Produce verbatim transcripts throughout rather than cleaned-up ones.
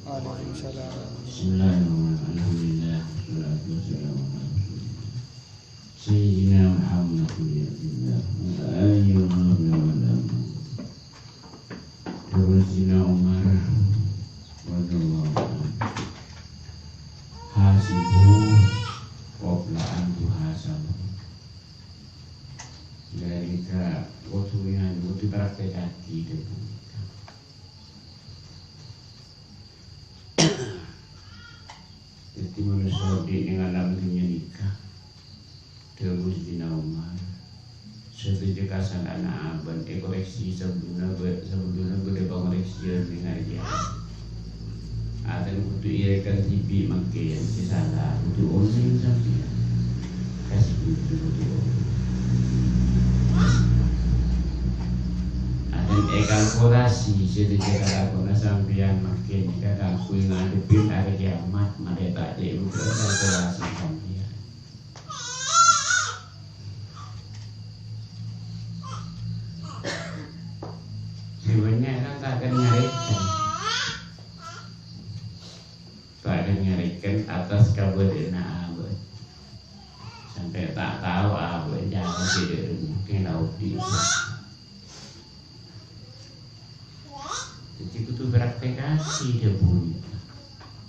Waalaikumsalam. Bismillahirrahmanirrahim. Alhamdulillah, wassalatu wassalamu ala Rasulillah, Sayyidina Muhammad bin Abdillah, wa ala alihi wa sahbihi wa sallam. Terus Sayyidina Umar radhiyallahu anhu. Hasibu qabla an tuhasabu. Dari ka waktu yang waktu praktek haji itu. Dhâddhi, manossa odi' neng alam dhunnya nèka, dhâbu Sayyidina Umar, sadhâjâ kasala'anna abâ' èkoreksi sabellunna bâ-, sabellunna bâdâ pangoreksian neng arè kèyamat. Artèna kodhu èarèkan dhibi' mangkèn sè sala, kodhu onèng sampèyan. Kasih kodhu onèng. Artèna èkalkulasi sadhâjâ kalakonna sampèyan mangkèn nèka kaangghuy ngadhebbhi arè kèyamat, marè ta' cè' buktèna kalkulasi sampèyan. Sè bânnya' kan ta' kèra nyarèkan. Ta' kèra nyarèkan atas kabâdâ'ânna abâ'. Sampè' ta' tao abâ' jhâ' sè dhâ' remma kèra odi'. Dhâddhi kodhu praktekasi dhâbuna.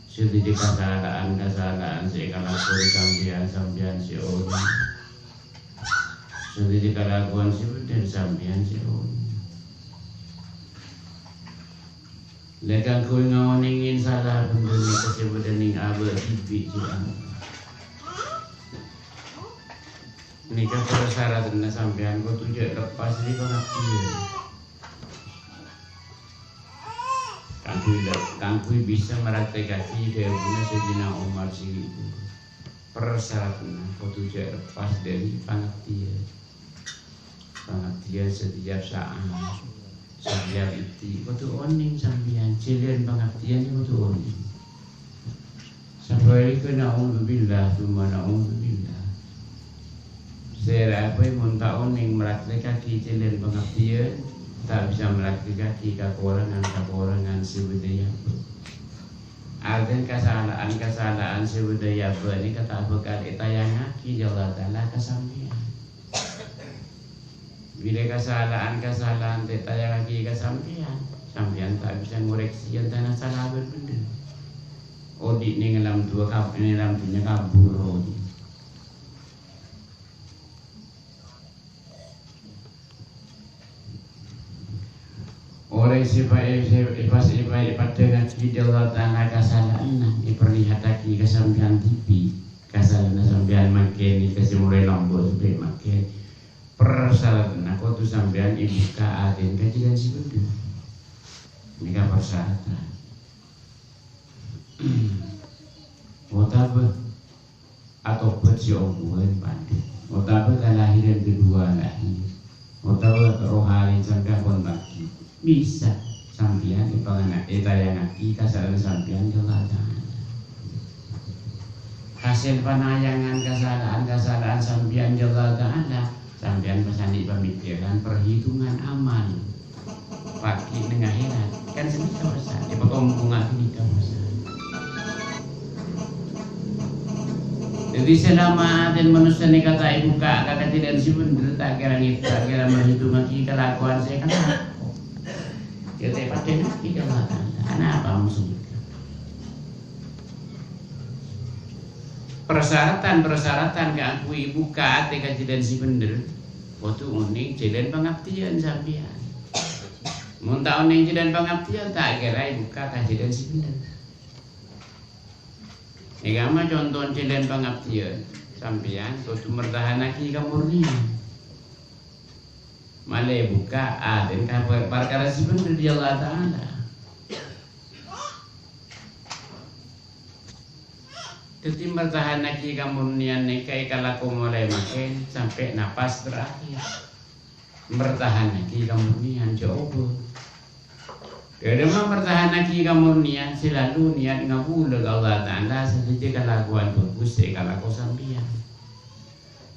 Sadhâjâ kasala'an-kasala'an sè èkalakon sampèyan, sampèyan sè onèng. Sadhâjâ kalakowan sè bhender, sampèyan sè onèng. Lè kaangghuy ngaonèngè sala bhender nèka sè bâdâ neng abâ' dhibi' jhughân. Nèka parsyaratanna sampèyan kodhu jhâ' leppas dhâri pangabdiyân. Kaangghuy le-, kaangghuy bisa maraktèkaghi dhâbuna Sayyidina Umar sè ghâ', parsyaratanna kodhu jhâ' leppas dhâri pangabdiyân. Pangabdiyân setiap saat, setiap detik, kodhu onèng sampèyan, jhâlân pangabdiyân kodhu onèng. Sabhâligghâ, naudzubillah, tsumma naudzubillah. Sèra bhâi mon ta' onèng maraktèkaghi jhâlân pangabdiyân, ta' bisa maraktèkaghi kakorangan-kakorangan sè bâdâ è abâ'. Artèna kasala'an-kasala'an sè bâdâ è abâ' nèka ta' bhâkal ètayangaghi Allah Ta'ala ka sampèyan. Bilâ kasala'an-kasala'an ta' ètayangaghi ka sampèyan, sampèyan ta' bisa ngoreksi antara sala bân bhender. Odi' neng alam duwâ kab-, neng alam dhunnya kabur odi'. Orèng sè pa-, sè, sè pas èpa-, èpaddhângaghi Allah Ta'ala kasala'anna, èparlihataghi ka sampèyan dhibi', kasala'anna sampèyan mangkèn, ka sè molaè lambâ' sampè' mangkèn. Parsyaratanna kodhu sampèyan èbukka' atèna ka jhâlân sè bhender. Nèka parsyaratan. Otabâ atobhât sè ongghuwân, Pandhita. Otabâ kalahiran kedua lahir. Otabâ rohani sampèyan pon bâgi. Bisa sampèyan èpangana-, ètayangaghi kasala'an sampèyan ka Allah Ta'ala. Hasèl panayangan kasala'an-kasala'an sampèyan ka Allah Ta'ala, sampèyan pas andi' pamikiran perhitungan amal. Paghi' neng akhèrat. Kan sanèka, Mas. Èpakompongngaghi nèka, Mas. Dhâddhi, salama atèna manossa nèka ta' èbukka' ka kajhâlân sè bhender, ta' kèra ngèta-, ta' kèra marhitongaghi kalakowan sè èkalako. Ya, ta' èpaddhângaghi ka Allah Ta'ala. Anapa maksudnya? Parsyaratan-parsyaratan kaangghuy èbukka' atè kajhâlân sè bhender, kodhu onèng jhâlân pangabdiyân sampèyan. Mon ta' onèng jhâlân pangabdiyân, ta' kèra èbukka' kajhâlân sè bhender. Èngghâ ma' conto jhâlân pangabdiyân, sampèyan kodhu mertahanaghi kamornèyan. Malè bukka' atèna ka par-, parkara sè bhender dhâri Allah Ta'ala. Dhâddhi, mertahanaghi kamornèyan nèka èkalako molaè mangkèn sampè' napas terakhir. Mertahanaghi kamornèyan, jhâ' obâ. Dhâddhi, ma' mertahanaghi kamornèyan, selalu niat ngabulâ ka Allah Ta'ala, sadhâjâ kalakowan bhâghus sè èkalako sampèyan.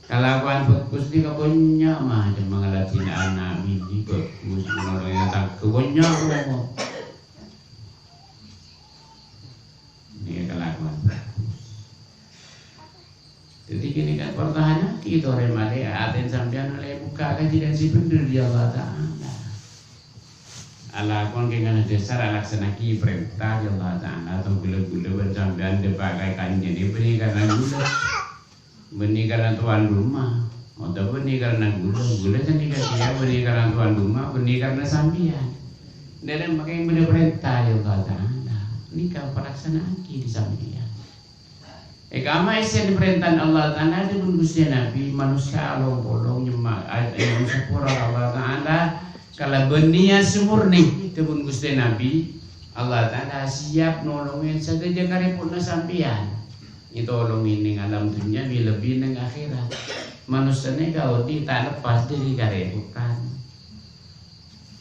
Kalakowan bhâghus nèka bânnya' macem, mangala dhina ana' binè bhâghus, manoring tangghâ bânnya' rowa. Kènè' kan partahanaghi torè malè atèna sampèyan olè bukka' kajhâdhân sè bhendher dâri Allah Ta'ala. Alakon kèngana dhâsar alaksana'aghi parènta dâri Allah Ta'ala, atau ghulâ-ghulâ bân sampèyan dâpa' ka kanjâna bânnè karana ghulâ, bânnè karana towan roma, otabâ bânnè karana ghulâ, ghulâ sanèka kèya bânnè karana towan roma, bânnè karana sampèyan. Dâlem makè bâdâ parènta dâri Allah Ta'ala, nèka palaksana'aghi dâri sampèyan. È kamma èssèna parèntana Allah Ta'ala, dhâbuna Ghustè Nabbhi, manossa along-polong nyemma-, a-, a-, nyo'on sapora ka Allah Ta'ala, kalabân niyat sè mornè, dhâbuna Ghustè Nabbhi, Allah Ta'ala siyap nolongè sadhâjâ karèpotanna sampèyan. Ètolongè neng alam dhunnya, bi-, lebbi neng akhèrat. Manossa nèka odi' ta' lepas dâri karèpotan.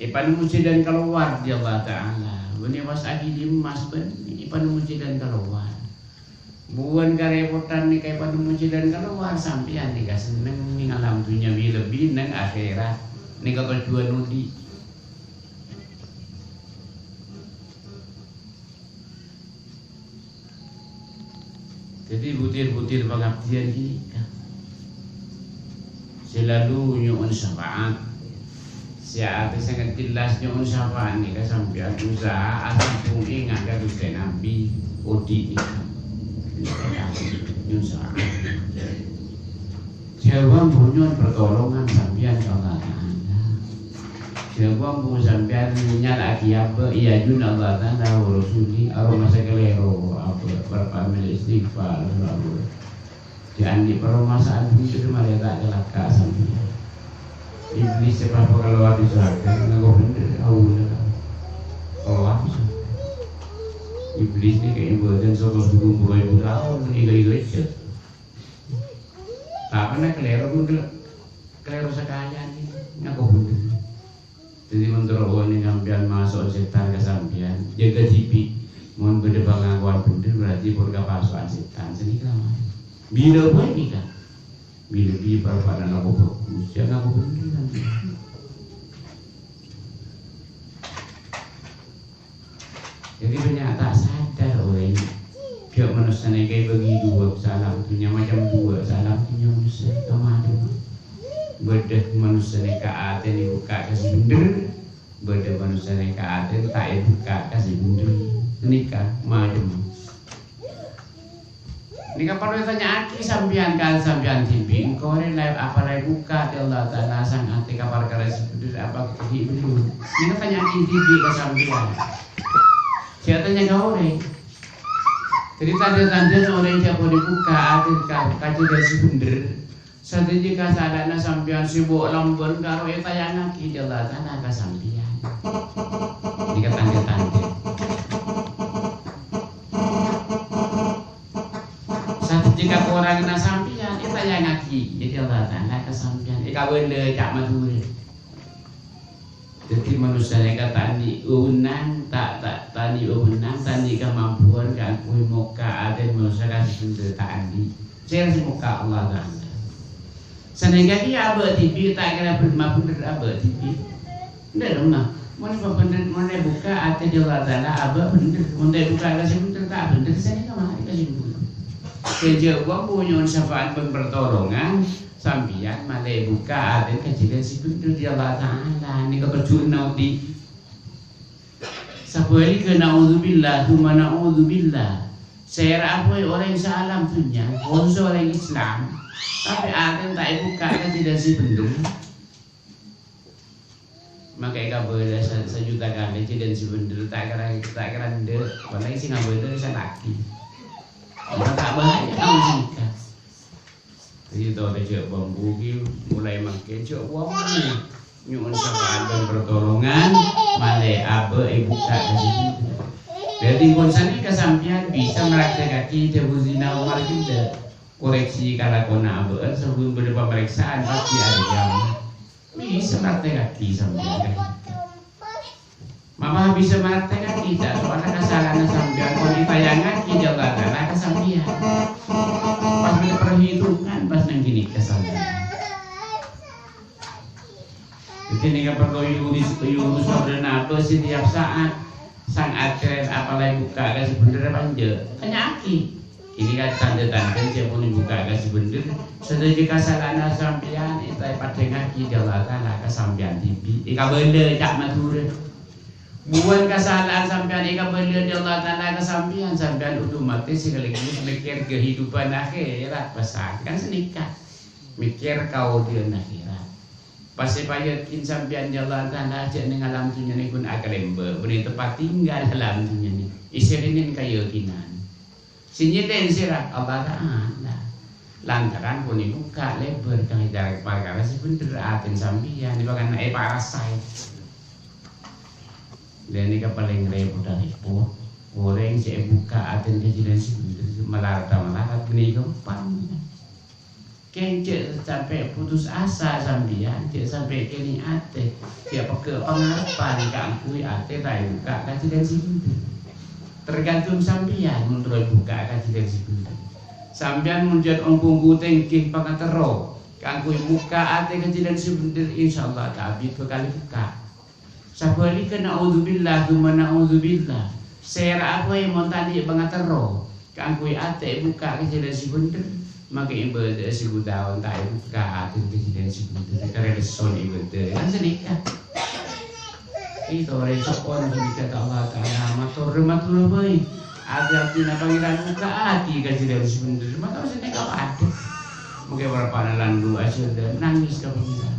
Èpanemmo jhâlân kalowar dâri Allah Ta'ala. Bânnè pas aghi' dimmas bânnè èpanemmo jhâlân kalowar. Buwân karèpotan nèka èpanemmo jhâlân kalowar, sampèyan nèka senneng neng alam dhunnya bi-, lebbi neng akhèrat. Nèka tojjhuwân odi'. Dhâddhi, butir-butir pangabdiyân ghânèka sè lalu nyo'on syafaat. Sè atè sanget jelas nyo'on syafaat nèka sampèyan usaha asambhung ènga' ka Ghustè Nabbhi odi' nèka. Nyo'on syafaat. Jhâ' bân bhunyo'on partolongan sampèyan ka Allah Ta'ala. Jhâ' bân bu sampèyan nyala'aghi abâ' è ajunanna Allah Ta'ala wa Rasulih, aromasa kalèro abâ', parpamèla istighfar, abâ'. Jhâ' andi' paromasaan bhunten malè ta' calaka' sampèyan. Iblis sè pas kalowar dâri sowarghâ, ngako bhendher, aula. Kalowar dâri sowarghâ. Iblis nèka ibâdâh saka sèttong polo èbu taon, nèka-nèka. Tapè kalèro, kalèro sakalèyan, ngako bhendher. Dhâddhi, mon terro onèng sampèyan maso' sètan ka sampèyan, jâgâ dhibi'. Mon bâdâ pangakowan bhendher, berarti pon kapaso'an sètan. Sanèka mah. Bilâ bhâi nèka. Bilâ bi' parpa'na ngako bhâghus, jhâ' ngako bhendher sampèyan. Dhâddhi bânnya' ta' sadar orèng. Jhâ' manossa nèka èbâgi duwâ', sè alam dhunnya macem duwâ', sè alam dhunnya manossa nèka macem. Bâdâ manossa nèka atèna èbukka' ka sè bhendher, bâdâ manossa nèka atèna ta' èbukka' ka sè bhendher. Nèka macem. Nèka parlo ètanya'aghi sampèyan ka sampèyan dhibi', engko' rè la, apa la èbukka' dâri Allah Ta'ala sang atè ka parkara sè bhendher apa ghi' bhendher? Nèka tanya'aghi dhibi' ka sampèyan. Jhâ' tanya ka orèng. Dhâddhi tandhâ-tandhâna orèng jhâ' pon èbukka' atè ka, ka jhâdhân sè bhendher. Sadhâjâ kasala'anna sampèyan sè bo' lambân karo ètayangaghi dâri Allah Ta'ala ka sampèyan. Nèka tandhâ-tandhâ. Sadhâjâ kakoranganna sampèyan ètayangaghi dâri Allah Ta'ala ka sampèyan. Èkabâlâ ca' Madhurâ. Dhâddhi, manossa nèka ta' andi' wewenang, ta', ta', ta' andi' wewenang, ta' andi' kamampuan kaangghuy mokka' atèna manossa ka sè bhendher, ta' andi'. Sèra sè mokka' Allah Ta'ala. Sanèka kèya abâ' dhibi' ta' kèra bher-, mabhendher abâ' dhibi'. Enḍâ' remma. Mon mabhendher, mon èbukka' atè dâri Allah Ta'ala abâ' bhendher. Mon ta' èbukka' ka sè bhendher, ta' bhendher, sanèka marè ka sè bhendher. Sè jhâ' bân bu nyo'on syafaat bân partolongan, sampèyan malè èbukka' atè ka jhâdhân sè bhendher dâri Allah Ta'ala. Nèka tojjhuwânna odi'. Sabhâligghâ, na'udzubillah, tsumma na'udzubillah. Sèra bhâi orèng saalam dhunnya, khusus orèng Islam, tapè atèna ta' èbukka' ka jhâdhân sè bhendher. Maka èkabâlâ sa-, sajuta kalè jhâdhân sè bhendher, ta' kèra, ta' kèra enḍâ', apalagi sè ngabâlâ sè lakè. Maka ta' bahaya, ta' masèngka. Dhâddhi, tao ta' jhâ' bân bu ghi' molaè mangkèn jhâ' bân bu nyo'on syafaat bân partolongan, malè abâ' èbukka' ka sè bhendher. Dhâddhi, mon sanèka sampèyan bisa mraktèkaghi dhâbu Sayyidina Umar ghellâ', koreksi kalakowanna abâ'na sabellunna bâdâ pamrèksaan paghi' arè kèyamat. Bisa mraktèkaghi sampèyan. Mapa bisa mraktèkaghi, ta', soalna kasala'anna sampèyan pon ètayangaghi dâri Allah Ta'ala ka sampèyan. Pas bâdâ perhitungan pas neng ghânèka sampèyan. Dhâddhi nèka parlo yurus, yurus sabellunna abâ' setiap saat. Sang atèna apa la èbukka' ka sè bhendher apa enjâ'? Tanya'aghi. Ini kan tandhâ-tandhâ jhâ' pon èbukka' ka sè bhendher. Sadhâjâ kasala'anna sampèyan èta èpaddhângngaghi bi' Allah Ta'ala ka sampèyan dhibi'. Èkabâlâ ca' Madhurâ. Mon kasala'an sampèyan èkabâlâ bi' Allah Ta'ala ka sampèyan, sampèyan otomatis sè kalèbur mèkkèr kehidupan akhirat, pesan. Kan sanèka. Mèkkèr kaodi'ân akhirat. Pas èpayakin sampèyan bi' Allah Ta'ala jhâ' neng alam dhunnya nèko akalèmbâ, bânnè teppa' tinggal alam dhunnya nè. Èsèrèngè kayakinan. Sè nyèdhing sèra Allah Ta'ala. Lantaran pon èbukka' lèbâr ka parkara sè bhendher atèna sampèyan, èpakana èparasaè. Dhâ' nèka palèng rèpot-rèpot. Orèng sè èbukka' atèna ka jhâlân sè bhendher, malarat-malarat, bânnè ghâmpang. Kèng jhâ' sampè' putus asa sampèyan, jhâ' sampè' kènè' atè, jhâ' pegghâ' pangarebbhân kaangghuy atè ta' èbukka' ka jhâlân sè bhendher. Tergantung sampèyan mon terro èbukka' ka jhâlân sè bhendher. Sampèyan mon jhât ongghu-ongghu tèngghi pangaterro kaangghuy bukka' atè ka jhâlân sè bhendher, insyaallah ta' abit bhâkal èbukka'. Sabhâligghâ, naudzubillah, tsumma naudzubillah. Sèra'a bhâi mon ta' andi' pangaterro kaangghuy atè èbukka' ka jhâlân sè bhendher, makè ibâdâ'â seribu taon ta' èbukka' atèna ka jhâlân sè bhendher, karè lèsson ibâdâ. Kan sanèka. Ètorè so'on ghânèka ka Allah Ta'ala, mator-, mator bhâi. Atè-atèna Pangèran bukka'aghi ka jhâlân sè bhendher, mator sanèka padâ. Makè parappa'na landu' ajhâlân, nangès ka Pangèran.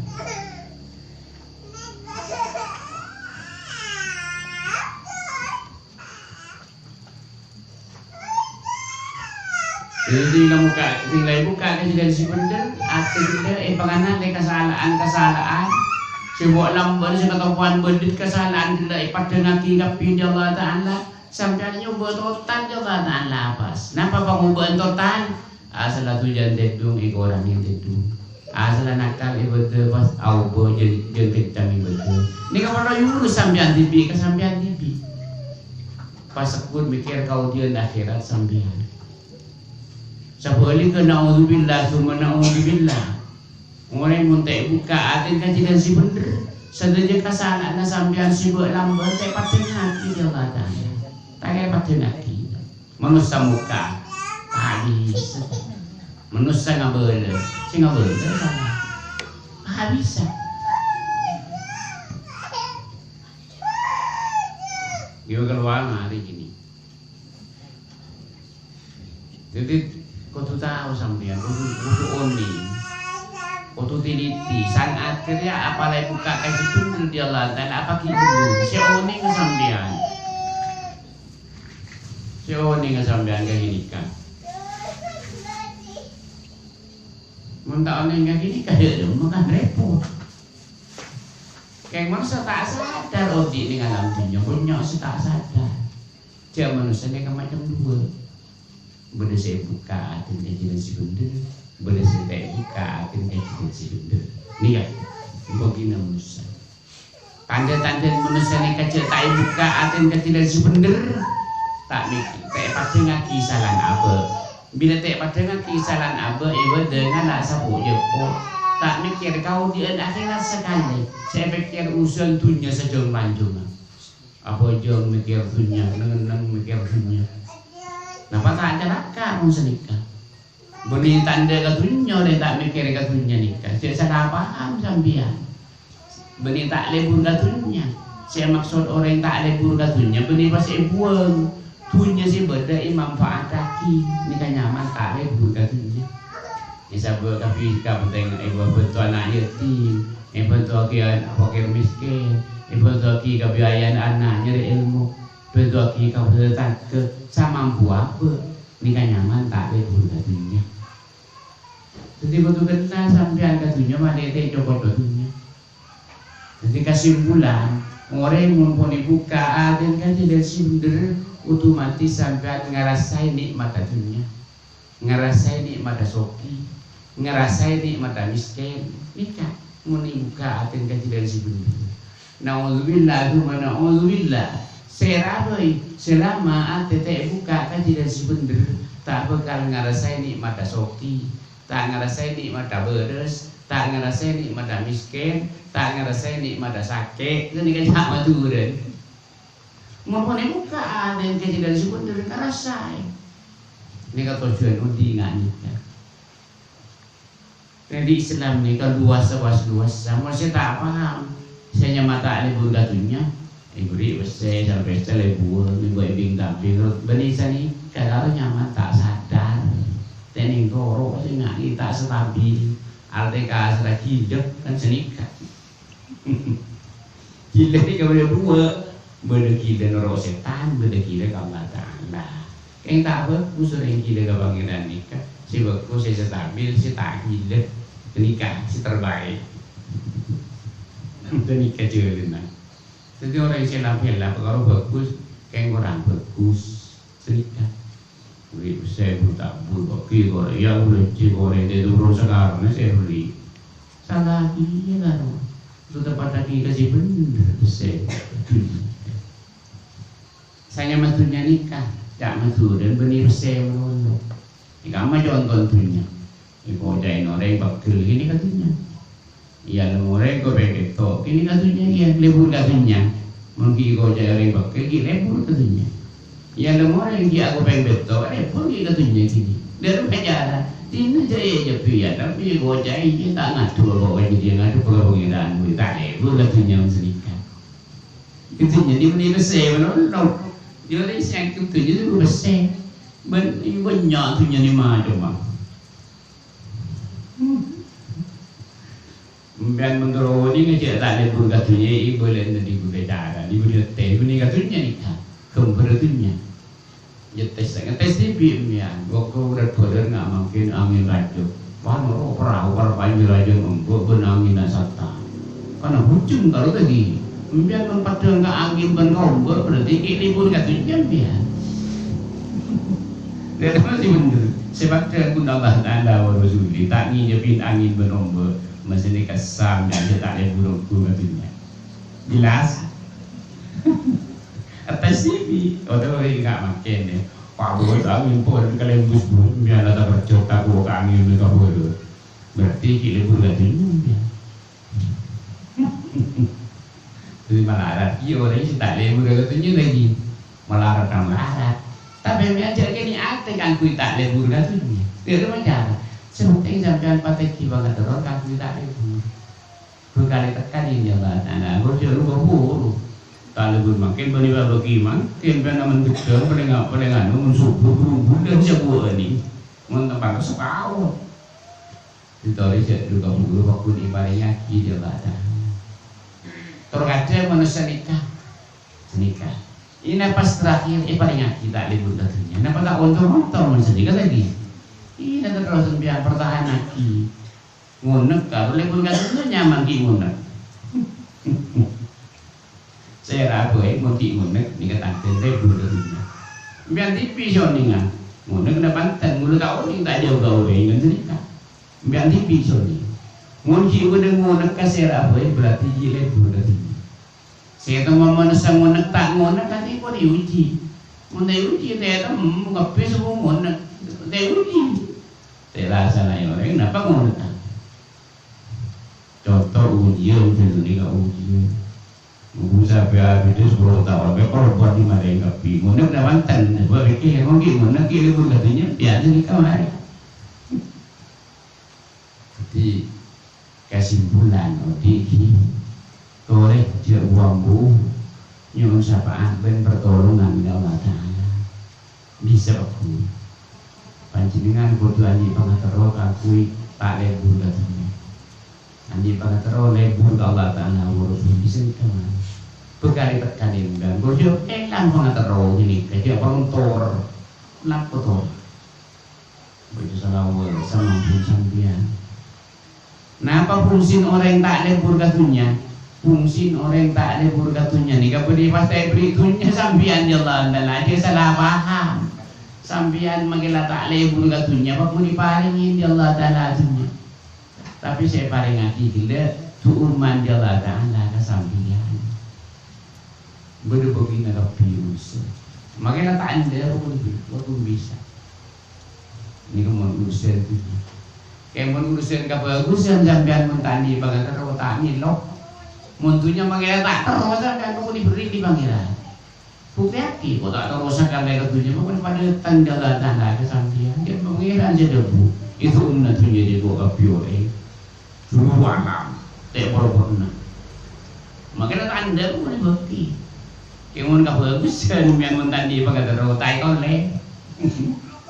Dhâddhi, sè la èbukka', sè la èbukka' ka jhâlân sè bhendher, atè bhendher, èpangannalè kasala'an-kasala'an. Sè bo' lambâ' sè katoppowan bâdâ kasala'an ghellâ' èpaddhângngaghi kabbhi bi' Allah Ta'ala. Sampèyan nyobâ total bi' Allah Ta'ala pas. Napa pangobâ'ân total? Asalla dhujân tèdung, èkorangè tèdung. Asalla nakal ibâdâ pas aobâ jân, jân keccang ibâdâ. Nèka parlo èurus sampèyan dhibi' ka sampèyan dhibi'. Pas segghut mèkkèr kaodi'ân akhèrat sampèyan. Sabhâligghâ, naudzubillah, tsumma naudzubillah. Orèng mon ta' èbukka' atèna ka jhâlân sè bhendher, sadhâjâ kasala'anna sampèyan sè bâ' lambâ' ta' èpaddhângngaghi bi' Allah Ta'ala. Ta' èpaddhângngaghi. Manossa mokka', ta' bisa. Manossa ngabâlâ, sè ngabâlâ ta' bisa. Ghâbây kalowar marè kènè'. Dhâddhi, kodhu tao sampèyan, kodhu, kodhu onèng, kodhu teliti. Sang atè rèya apa la èbukka' ka sè bhendher bi' Allah Ta'ala, apa ghi' bhendher? Sè onèng sampèyan. Sè onèng sampèyan ka ghânèka. Mon ta' onèng ka ghânèka, ya, ya, mangkana rèpot. Kèng manossa ta' sadar odi' neng alam dhunnya, bânnya' sè ta' sadar. Jhâ' manossa nèka macem duwâ'. Bâdâ sè èbukka' atèna ka jhâlân sè bhendher, bâdâ sè ta' èbukka' atèna ka jhâlân sè bhendher. Nèka, bâgiyânna manossa. Tandhâ-tandhâna manossa nèka jhâ' ta' èbukka' atèna ka jhâlân sè bhendher. Ta' mèk-, ta' èpaddhângngaghi salana abâ'. Bilâ ta' èpaddhângngaghi salana abâ', èbâdâ ngala' sapo' jhâpo'. Ta' mèkkèr kaodi'ân akhèrat sakalè. Sè èpèkkèr urusan dhunnya sajhâng-panjhângnga. Abhâjâng mèkkèr dhunnya, neng-enneng mèkkèr dhunnya. Napa ta' calaka' mon sanèka? Bânnè tandhâ ka dhunnya, orèng ta' mèkkèrè ka dhunnya nèka. Jhâ' sala paham sampèyan. Bânnè ta' lebur ka dhunnya. Sè èmaksod orèng ta' lebur ka dhunnya, bânnè pas èbuwâng. Dhunnya sè bâdâ èmanfaataghi. Nèka nyamana ta' lebur ka dhunnya. Èsabâ' kabbhi kapenteng èbhânto ana' yatim, èbhântoaghi ana' fakir miskin, èbhântoaghi kabiayaan ana' nyarè èlmo, bhântoaghi ka tetangghâ, samampo abâ'. Nèka nyamana ta' lebur ka dhunnya. Dhâddhi, kodhu kental sampèyan ka dhunnya, malè ta' cokop ka dhunnya. Dhâddhi, kasimpulan, orèng mon pon èbukka' atèna ka jhâlân sè bhendher, otomatis sampèyan ngarasaè nè'matta dhunnya, ngarasaè nè'matta soghi, ngarasaè nè'matta miskin. Nèka, mon èbukka' atèna ka jhâlân sè bhendher. Naudzubillah, tsumma naudzubillah. Sèra bhâi, salama atè ta' èbukka' ka jhâlân sè bhendher, ta' bhâkal ngarasaè nè'matta soghi, ta' ngarasaè nè'matta bârâs, ta' ngarasaè nè'matta miskin, ta' ngarasaè nè'matta sakè'. Ghânèka ca' Madhurâ. Mon pon èbukka' atèna ka jhâlân sè bhendher, ngarasaè. Nèka tojjhuwân odi nga' nèka. Dhâddhi Islam nèka luwassa, luwassa. Mon sè ta' paham, sè nyamana ta' lebur ka dhunnya, èbherri' pèssè, sampè' lebur, nèko èbing-tabing, terros bânnè sanèka karo nyamana ta' sadar. Tènèng toro' sè nga' ta' stabil, artè kasarra gilâ kan sanèka. Gilâ nèka bâdâ duwâ', bâdâ gilâ noro' sètan, bâdâ gilâ ka Allah Ta'ala. Kèng ta' bhâghus orèng gilâ ka Pangèran nèka, sè bhâghus, sè stabil, sè ta' gilâ. Ghânèka sè terbaik. Ghânèka jhâlânna. Dhâddhi orèng sè la-, bhâlâ karo bhâghus, kèng korang bhâghus. Ghânèka. Bherri' pèssè bu-, ta' bu-, bâgi korè, ya, bherri' jhi korè, tèdung rong sakarna sè bherri'. Sala kèya karo. Itu tepattaghi ka sè bhendher pèssè. Sè nyamana dhunnya nèka, ca' Madhurâna bânnè pèssè malolo. Nèka ma' conto dhunnya. Èkoca'è orèng pegghel ghânèka dhunnya. Iyâ, mon orèng kopèng pètto', ghânèka dhunnya, iyâ, lebur ka dhunnya. Mon ghi' èkoca'è orèng pegghel, ghi' lebur ka dhunnya. Iyâ, mon orèng ghi' akopèng pètto', lebur ghi' ka dhunnya ghini. Dhâri pacara, dinah jâ' iyâ jâ' biyâ, tapè èkoca'è iyâ ta' ngadhu, pokokna jâ' ngadhu ka Pangèran, ta' lebur ka dhunnya sanèka. Ka dhunnya nèka bânnè pèssè, malolo. Iyâ, orèng sè nganggep dhunnya nèka pèssè. Bân, bânnya' dhunnya nèka macem, Bang. Sampèyan mon terro nèka jâ' ta' lebur ka dhunnya, èbâlâna dhi budhâ cara, dhi budhâ tè, bânnè ka dhunnya nèka, ghâmbhârrâ dhunnya. Ngetes, ngetes dhibi' sampèyan, bâkto rat-bârât nga' mangkèn angèn rajâ. Wah, noro' perahu, para panjâ rajâ ngombâ' bân angènna sata. Kana bhujung karo tadi. Sampèyan mon paddhâng ka angèn bân ngombâ', berarti ghi' lebur ka dhunnya sampèyan. Dhâddhi masih bhendher. Sè paddhâng kun Allah Ta'ala wa Rasuli, ta' ngèjhâbhi angèn bân ombâ', masih nèka sampèyan sè ta' lebur ongghu ka dhunnya. Jelas? Atas T V, oto enggak makin ya. Pak Bos, angèn pon kalembus, Bu. Biar ada kerja, tak bawa ke angèn, mereka baru. Berarti ghi' lebur ka dhunnya, ya. Jadi malarat, iyâ orèng sè ta' lebur ka dhunnya lagi. Malarat nang malarat. Tapè mè' ajhâr kènè' atè kaangghuy ta' lebur ka dhunnya. Iyâ, rèya cara. Sè pentèng sampèyan patèghi pangaterro kaangghuy ta' lebur. Bhâkal ètekkan, ya Allah Ta'ala. Ghun jhâ' lu kaburu. Ta' lebur mangkèn bânnè bâbâgi mangkèn, bân amen gedhâng palèng, palèng anu, mon subuh, buru-buru, jhâ' buwâni. Mon tempat separo. Ditorè jhâ' lu kaburu, waktu èparèngaghi, ya Allah Ta'ala. Tor kadhâng manossa nèka. Sanèka. Ina pas terakhir èparèngaghi ta' lebur ka dhunnya. Napa ta' onto-onto mon sanèka lagi? Ina terros sampèyan pertahanaghi. Ngonèk karo lebur ka dhunnya nyaman ghi' ngonèk. Sèra bhâi mon ghi' ngonèk nèka tandhâna lebur ka dhunnya. Sampèyan dhibi' sè onèngan. Ngonèk na bhânten, mula ta' onèng ta' jhâu ka orèng kan sanèka. Sampèyan dhibi' sè onèng. Mon ghi' bâdâ ngonèk ka sèra bhâi, berarti ghi' lebur ka dhunnya. Sè ètemmo manossa ngonèk ta' ngonèk, kan èpon èuji. Mon ta' èuji, ta' ètemmo kabbhi sè ngonèk. Ta' èuji. Ta' èrasanai orèng, napa ngonèk? Conto ujian, jhâ' nèka ujian. Nunggu sampè' abidhâ sepuluh taon, bhâi korban dimaraè kabbhi. Ngonèk ta' manten, coba pikir, mon ghi' ngonèk, ghi' lebur ka dhunnya, biyasa nèka marè. Dhâddhi, kesimpulan, odi' ghi, torè jhâ' bu-ambu nyo'on sapa'at bân pertolongan ka Allah Ta'ala. Bisa, Pak Guru. Panjhennengngan kodhu andi' pangaterro kaangghuy ta' lebur ka dhunnya. Andi' pangaterro lebur ka Allah Ta'ala, wa Rasul, bisa nèka, Mas. Bhâkal ètekkan èngghi. Kodhu èlang pangaterro ghânèka, jhâ' pangontor. Napa to? Baca salawat, samangkèn sampèyan. Napa fungsina orèng ta' lebur ka dhunnya? Fungsina orèng ta' lebur ka dhunnya nèka bâdâ pas ta' èberri' dhunnya sampèyan, ya Allah, Ta'ala, jhâ' sala paham. Sampèyan mangkèn la ta' lebur ka dhunnya, apa pon èparèngè, ya Allah, Ta'ala, dhunnya. Tapè sè èparèngaghi ghellâ' du'umman, ya Allah, Ta'ala, ka sampèyan. Bâdâ bâgiyânna kabbhi urusan. Mangkèn la ta' endâ' pon bi-, pon bisa. Nèka mon urusan dhunnya. Kèng mon urusan kabhâghusân sampèyan mon ta' andi' pangaterro ta' mèlo. Mon dhunnya mangkèn ta' terro sampèyan pon èberri' bi' Pangèran. Buktèyaghi, kok ta' terrosa ka lèro dhunnya, mangkana padâ tang jâ' la tanda ka sampèyan. Jâ' Pangèran sè dhâbu, "Itu unna dhunnya dhâ' kok kabbhi orèng. Juru alam, tè' por-porna." Mangkana tandhâ kok nèbâghi. Kèng mon kabhâghusân, mèyan mon tandhi pangaterro, ta' ètolè.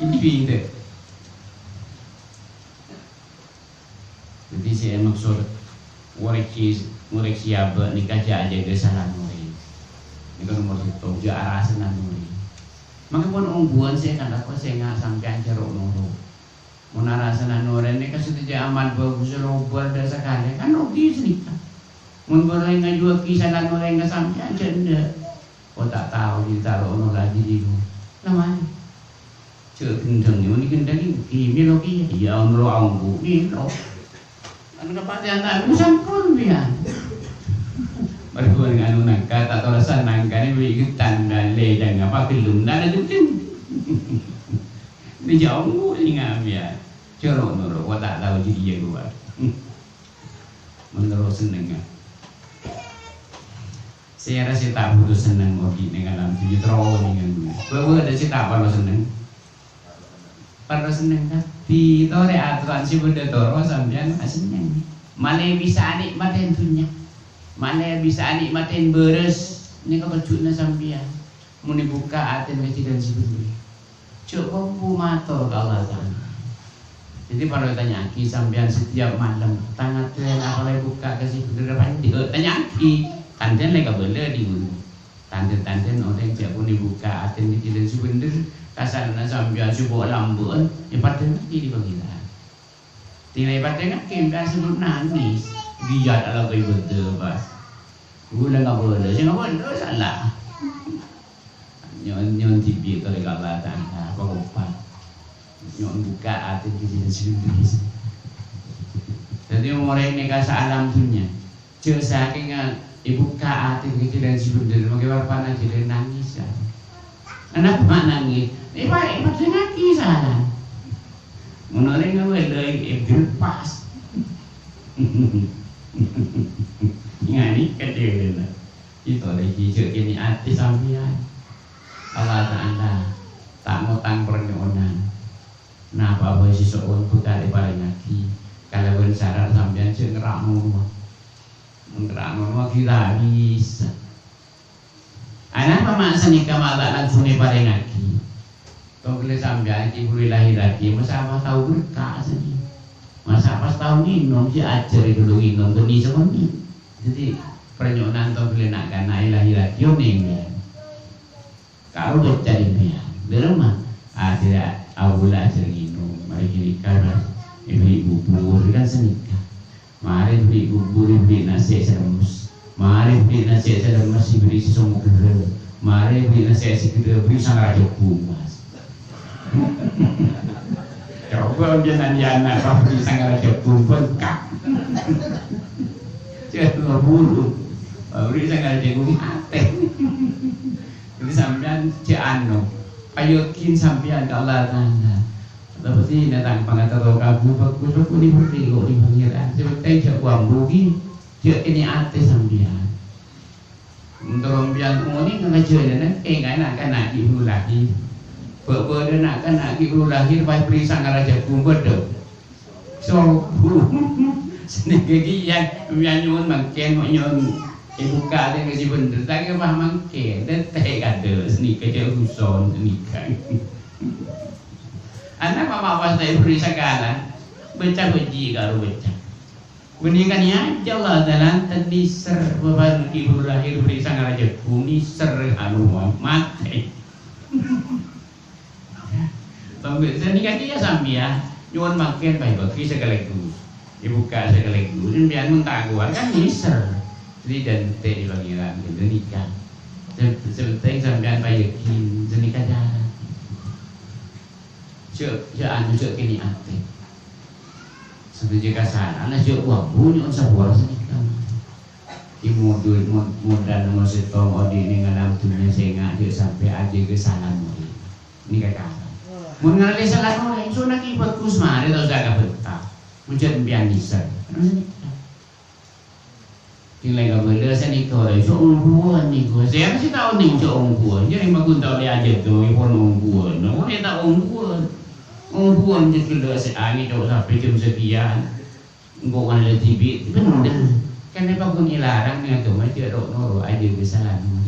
Ini pinter. Dhâddhi sè èmaksod ngoreksi, ngoreksi abâ' nèka jâ' ajâgâ salanèng orèng. Nèka nomor sèttong, jâ' arasana orèng. Mangkana mon ongghuwân sè èkalako sènga' sampèyan jâ' ro'-noro'. Mon arasana orèng nèka sadhâjâ amal bhâghus lobâr dâ' sakalè, kan ogi sanèka. Mon bârâ' ngajuwâghi salanèng orèng ka sampèyan, jâ' endâ'. Ko ta' tao jâ' taro ono lagi dino. Lamari. Jâ' ghendhâng, mon ghendhâng ghi mèlo kèya. Iyâ, onro aonggu mèlo. Anu kapatèyan ta' sampon, piyan. Marghuna anu nangka, ta' torosan nangka, nè bi' ghettan dan lejang apa gelem, dan ghendhâng. Nè jâ' aonggu nènga, piyan. Jâ' ro'-noro', ko ta' tao jârèya, ko. Menurut senengnga. Sèra sè ta' buto senneng ogi' neng alam dhunnya terro nèng anu. Bâbâ adâ' sè ta' parlo senneng. Parlo senneng, kabbhi torè atoran sè bâdâ toro sampèyan asenneng. Malè bisa anikmatè dhunnya. Malè bisa anikmatè bârâs nèka pojhu'na sampèyan. Mon èbukka' atèna ka jhâlân sè bhender. Jhâ' kombu mator ka Allah Ta'ala. Dhâddhi, parlo ètanya'aghi sampèyan setiap malem, tang atè apa la èbukka' ka sè bhender apa endhi'? Tanya'aghi. Tandhân la kabâlâ dhi' ghuru. Tandhân-tandhân orèng jhâ' pon èbukka' atèna ka jhâlân sè bhender, kasarana sampèyan sè bo' lambâ'ân, èpadhângngaghi dhi' Pangèran. Tèngghâl èpadhângngaghi, èngghi sè nangès. Ghiyât alako ibâdâ, pas. Ghulâ ngabâlâ, sè ngabâlâ sala. Nyo'on, nyo'on dhibi' torè ka Allah Ta'ala, apa-apa. Nyo'on bukka' atè dhi' sè sendiri. Dhâddhi, orèng nèka saalam dhunnya. Jhâ' sakènga èbukka' atè ka jhâlân sè bhender, mangkè bârâmma jhâlân nangès, ya. Anapa ma' nangès? Èpa-, èpadhângngaghi sala. Mon orèng ngabâlâi, èbirpas. Ngani kadhâlâna. Ètolè jhâ' kènè' atè sampèyan. Allah Ta'ala ta' ngotang parnyo'onan. Napa bhâi sè so'on bhâkal èparèngngaghi, kalabân sarat sampèyan jhâ' ngerra'no rowa. Ngerra'no rowa ghita bisa. Anapa ma' sanèka ma' ta' langsung èparèngngaghi? Tongghâllâ sampèyan ghi' buru èlahèrraghi, masa' pas tao berkah sanèka. Masa' pas tao ngènom, sè ajhâr è ghâllu ngènom, bânnè sakonè'. Dhâddhi, parnyo'onan tongghâllâ na'-kana' èlahèrraghi, onèng, ya. Karo bâca dhimèyan. Dhâremma? Ajhâr, abulâ ajhâr ngènom. Marè ghânèka, èbâghi bubur, kan sanèka. Marè èbâghi bubur, èbâghi nasè' sè lemmes. Marè èbâghi nasè' sè lemmes, èbâghi sè somo ghellâ'. Marè èbâghi nasè' sè ghellâ', èbâghi sangara jhâghung, Mas. Coba panjhennengngan ya anak, pas èbâghi sangara jhâghung, bengkak. Cek buru. Èbâghi sangara jhâghung, matè. Jadi sampèyan jhâ' anu, payakin sampèyan ka Allah Ta'ala. Tapè dhina tang pangaterro kabbhi bhâghus, bhâghus nèbâghi kok nèng Pangèran. Sè pentèng jhâ' wambu ghi, jhâ' kènè' atè sampèyan. Mon terro sampèyan onèng ngajhâlâna, èngghâ na'-kana' ghi' buru lahèr. Bâ-, bâdâ na'-kana' ghi' buru lahèr, pas èbâghi sangara jhâghung bâdâ. Sobu. Sanèka ghi' ya, mèyan nyo'on mangkèn, mo' nyo'on èbukka' atèna ka sè bhender, ta' kèra pas mangkèn, tèttè' kadâ', sanèka jhâ' ruson, sanèka. Anapa ma' pas ta' èbâghi sakala, bâca bhâji karo bâca. Bânnè kanèya jhâ' Allah Ta'ala ta' nèser, bâbâ ghi' buru lahèr, bâghi sangara jhâghung, nèser anu, matè. Tongghâl sanèka kèya sampèyan nyo'on mangkèn, pas èbâghi sakalèghus. Èbukka' sakalèghus. Sampèyan mon ta' kowat kan nèser. Jadi, dântè' è Pangèran ghânèka. Sè, sè pentèng sampèyan payakin, sanèka cara. Jhâ', jhâ' anu, jhâ' kènè' atè. Sadhâjâ kasalahan, jhâ' wambu nyo'on sapora sanèka. Ghi' modhu-, mod-, modal nomor sèttong odi' nèng alam dhunnya sènga' jhâ' sampè' ajhâgâ salanèng orèng. Nèka kapan? Mon ngarèlè salanèng orèng, sonna ghi' bhâghus marè ta' osa kabhânta. Mon jhâ' sampèyan nèser. Anu sanèka. Sè la kabâlâ sanèka orèng sè ongghuwân nèko. Sèra sè ta' onèng sè ongghuwân? Jârèya magun ta' ollè ajâgâ, mon ongghuwân. Orèng ta' ongghuwân. Ongghuwân jâ' ghellâ' sè angèn cowok sampè' jam sakèyan. Engko' ngalè dhibi', bhendher. Kan èpaghun èlarang neng aghâma jâ' ro'-noro' ajâgâ salana.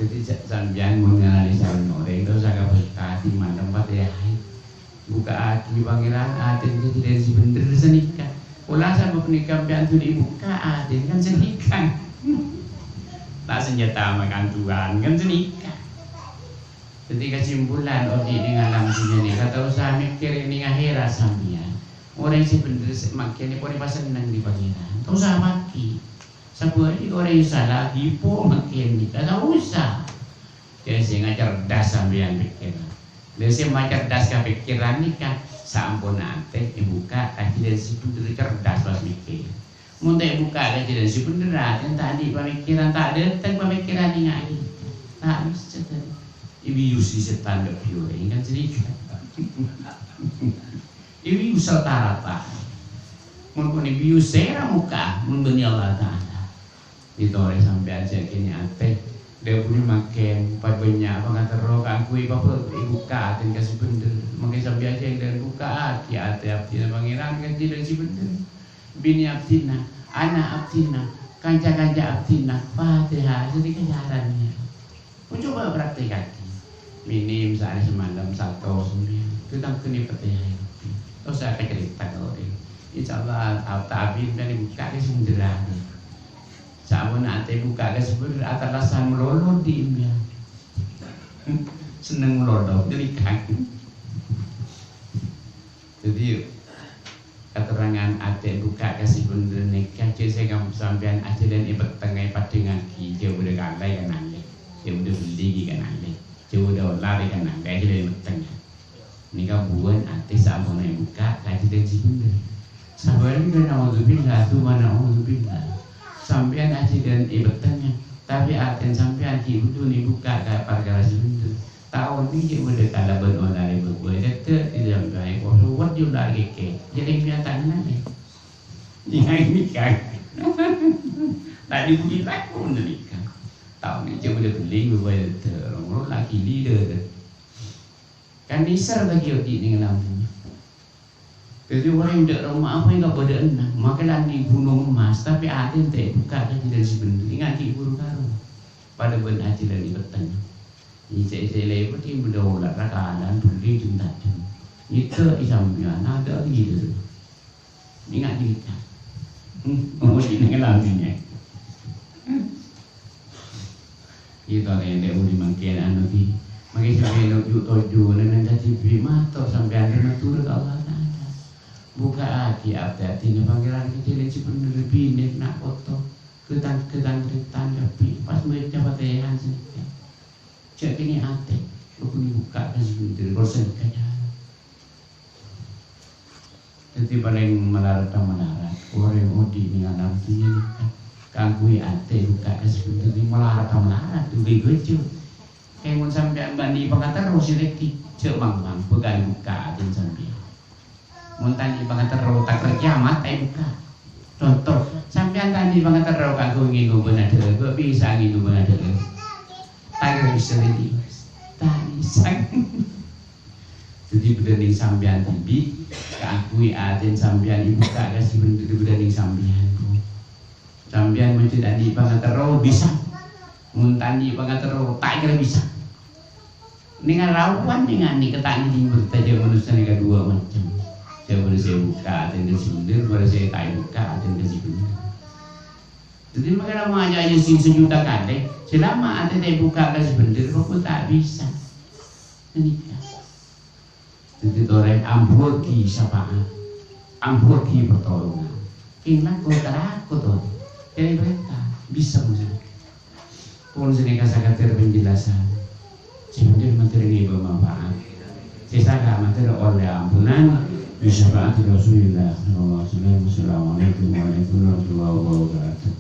Dhâddhi sa-, sampèyan mon ngalè salana orèng, ta' osa kabâkta, dimma tempat è akhèr. Bukka'aghi Pangèran atèna ka jhâlân sè bhendher sanèka. Pola sabâb nèka sampèyan dhuli bukka' atèna kan sanèka. Ta' sanjhâta makanduwân kan sanèka. Dhâddhi kasimpulan odi' neng alam dhunnya nèka ta' osa mèkkèrè neng akhèrat sampèyan. Orèng sè bhendher sè mangkèn pon èpasenneng bi' Pangèran. Ta' osa paghi. Sabâli orèng sala, ghi' pon mangkèn nèka ta' osa. Dhâddhi sè ngacerdas sampèyan pèkkèran. Dhâddhi sè macerdas ka pèkkèran nèka, saamponna atè èbukka' ka jhâlân sè bhendher, cerdas pas mèkkèr. Mon ta' èbukka' ka jhâlân sè bhendher, atèna ta' andi' pamèkkèran, ta' dâteng pamèkkèran neng akhèrat. Ta' bisa, ta' èbiyusi sètan dâ' biyureng kan sanèka. Èbiyus rata-rata. Mon pon èbiyus, sèra mokka', mon bânnè Allah Ta'ala. Ètorè sampèyan sè akènè' atè. Dhâbuna mangkèn, pabânnya' pangaterro kaangghuy pabâ-, èbukka' atèna ka sè bhendher. Mangkèn sampèyan sè ènḍhâ bukka'aghi atè abdhina Pangèran ka jhâlân sè bhendher. Binè abdhina, ana' abdhina, kanca-kanca abdhina, Fatihah, jadi kejaran ya. Mon coba praktekaghi. Minim saarè samalem satos sampèyan. Ghâ' tangkènè patèyaè. Ta' osa ècarèta ka orèng. Insyaallah, ta-, ta'abin kan èbukka' ka sè bhendher. Samponna atè èbukka' ka sè bhendher, atalasan malolo odi' sampèyan. Senneng malolo, ghâllu kan. Dhâddhi, katerrangan atè bukka' ka sè bhendher nèka jhâ' sè kam-, sampèyan ajhâlân è pettengnga èpaddhingngaghi, jhâ' bâdâ kala è kanalè, jhâ' bâdâ bellè è kanalè, jhâ' bâdâ olar è kanalè, ajhâlân è pettengnga. Nèka buwân atè saamponna èbukka' ka ajhâlân sè bhendher. Sabâliknya, naudzubillah, tsumma naudzubillah. Sampèyan ajhâlân è pettengnga, tapè atèna sampèyan ghi' bhudhuna èbukka' ka parkara sè bhendher. Ta' onèng jhâ' bâdâ kalabân olarè bâbâ, dâddhi, tidak sampai kosong, buat jumlah kèkè. Jadi, niatan nanya. Ini kan. Tadi budi laku menikah. Ta' onèng jhâ' bâdâ bellè bâbâ, dâddhi, orang-orang lagi leader. Kan nèser lagi odi' neng alam dhunnya. Dhâddhi orèng dâ' roma apa èngghi bâdâ enneng, makè la andi' ghunong emmas, tapè atèna ta' èbukka' ka jhâlân sè bhendher, èngghâ' ghi' buru karo. Padâ bân ajhâlân è pettengnga. Ècè'-ècè' lèbât è bâdâ olar rakalan bellè jhung tajhem. Nyèdhâ'i sampèyan, adâ' ghi' dâ'. Èngghâ' ghi' ka. Hmm, ngomong ghi' neng alam dhunnya. Kita nènè uli mangkèn anu di. Mangkèn sampèyan toju'-toju' nènè dhâddhi bi' mator sampèyan rè mator ka Allah Ta'ala. Bukka'aghi atè-atèna Pangèran ka jhâlân sè bhendher binè na' poto. Ghâtang-ghâtang rètan kabbhi pas maca Fatihah sanèka. Jhâ' kènè' atè, bhâkto bukka' ka sè bhendher, kor sanèka jhâ'. Dhâddhi palèng malarat-malarat, orèng odi' neng alam dhunnya nèka. Kaangghuy atè bukka' ka sè bhendher, malarat-malarat, duwâ' ghâjâ. Kèng mon sampèyan bânnè pangaterro sè lèkè, jhâ' mangmang bhâkal bukka' atèna sampèyan. Mon ta' andi' pangaterro, takdir kiamat ta' èbukka'. Conto, sampèyan ta' andi' pangaterro kaangghuy ngènom bân adhâ'â, bâ' bisa ngènom bân adhâ'â. Ta' kèra bisa, Dèdi. Ta' bisa. Dhâddhi, bâdâ neng sampèyan dhibi', kaangghuy atèna sampèyan èbukka' ka sè bhendher, bâdâ neng sampèyan, kok. Sampèyan mon jhâ' ta' andi' pangaterro, bisa. Mon ta' andi' pangaterro, ta' kèra bisa. Nèng rawan nèng anè' ka ta' ngèdhing bhertâ jhâ' manossa nèka duwâ' macem. Jhâ' bâdâ sè èbukka' atèna ka sè bhendher, bâdâ sè ta' èbukka' atèna ka sè bhendher. Dhâddhi, makana maca ajâ sè sajuta kalè, salama atè ta' èbukka' ka sè bhendher, pokok ta' bisa. Ghânèka. Dhâddhi torè ambuwâghi syafa'at, ambuwâghi pertolongan. Kèng lako tarako torè. Dhâri parènta, bisa maksudnya. Pon sanèka sakadhâr penjelasan. Sè bhendher mandhâr ngibâ manfaat. Sè sala mandhâr ollè ampunan. Bi syafa'ati Rasulillah sallallahu alaihi wasallam. Assalamualaikum warahmatullahi wabarakatuh.